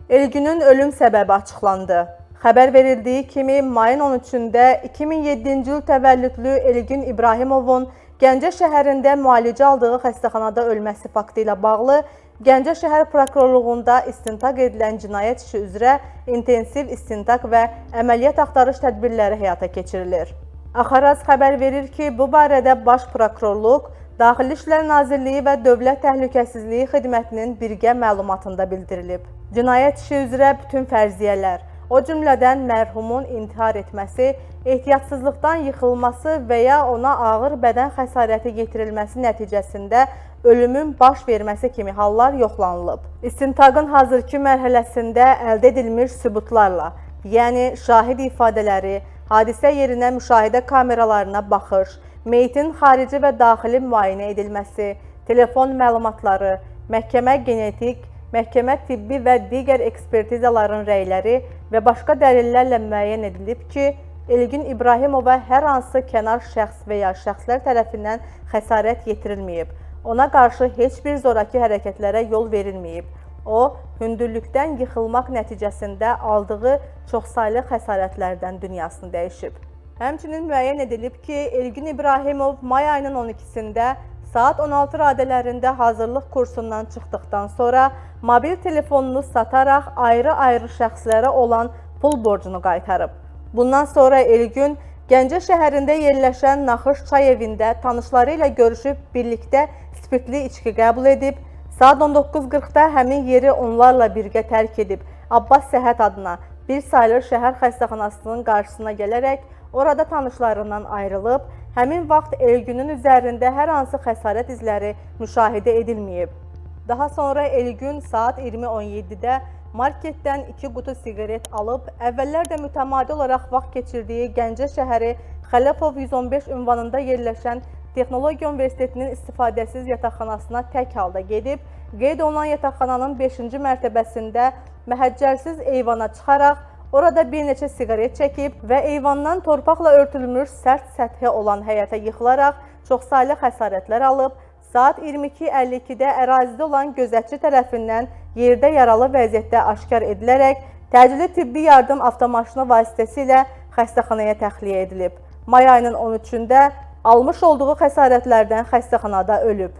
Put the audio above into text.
Elgünün ölüm səbəbi açıqlandı. Xəbər verildiyi kimi, mayın 13-də 2007-ci il təvəllüdlü Elgün İbrahimovun Gəncə şəhərində müalicə aldığı xəstəxanada ölməsi faktı ilə bağlı Gəncə şəhər prokurorluğunda istintaq edilən cinayət işi üzrə intensiv istintaq və əməliyyat axtarış tədbirləri həyata keçirilir. Axaraz xəbər verir ki, bu barədə Baş Prokurorluq, Daxili İşlər Nazirliyi və Dövlət Təhlükəsizliyi Xidmətinin birgə məlumatında bildirilib. Cinayət işi üzrə bütün fərziyyələr, o cümlədən mərhumun intihar etməsi, ehtiyatsızlıqdan yıxılması və ya ona ağır bədən xəsarəti yetirilməsi nəticəsində ölümün baş verməsi kimi hallar yoxlanılıb. İstintaqın hazırki mərhələsində əldə edilmiş sübutlarla, yəni şahid ifadələri, hadisə yerinə müşahidə kameralarına baxış, meyitin xarici və daxili müayinə edilməsi, telefon məlumatları, məhkəmə genetik, məhkəmə tibbi və digər ekspertizaların rəyləri və başqa dəlillərlə müəyyən edilib ki, Elgün İbrahimova hər hansı kənar şəxs və ya şəxslər tərəfindən xəsarət yetirilməyib. Ona qarşı heç bir zoraki hərəkətlərə yol verilməyib. O, hündürlükdən yıxılmaq nəticəsində aldığı çoxsaylı xəsarətlərdən dünyasını dəyişib. Həmçinin müəyyən edilib ki, Elgün İbrahimov may ayının 12-sində saat 16 radələrində hazırlıq kursundan çıxdıqdan sonra mobil telefonunu sataraq ayrı-ayrı şəxslərə olan pul borcunu qaytarıb. Bundan sonra Elgün Gəncə şəhərində yerləşən Naxış çay evində tanışları ilə görüşüb birlikdə spirtli içki qəbul edib, saat 19:40-da həmin yeri onlarla birgə tərk edib Abbas Səhət adına bir sayılı şəhər xəstəxanasının qarşısına gələrək orada tanışlarından ayrılıb, həmin vaxt Elgünün üzərində hər hansı xəsarət izləri müşahidə edilməyib. Daha sonra Elgün saat 20:17-də marketdən 2 qutu siqaret alıb, əvvəllər də mütəmadi olaraq vaxt keçirdiyi Gəncə şəhəri Xələfov 115 ünvanında yerləşən Texnologiya Universitetinin istifadəsiz yataqxanasına tək halda gedib, qeyd olunan yataqxananın 5-ci mərtəbəsində məhəccərsiz eyvana çıxaraq orada bir neçə siqaret çəkib və eyvandan torpaqla örtülmüş sərt səthi olan həyətə yıxılaraq çoxsaylı xəsarətlər alıb, saat 22:52-də ərazidə olan gözətçi tərəfindən yerdə yaralı vəziyyətdə aşkar edilərək təcili tibbi yardım avtomaşını vasitəsilə xəstəxanaya təxliyə edilib. May ayının 13-də almış olduğu xəsarətlərdən xəstəxanada ölüb.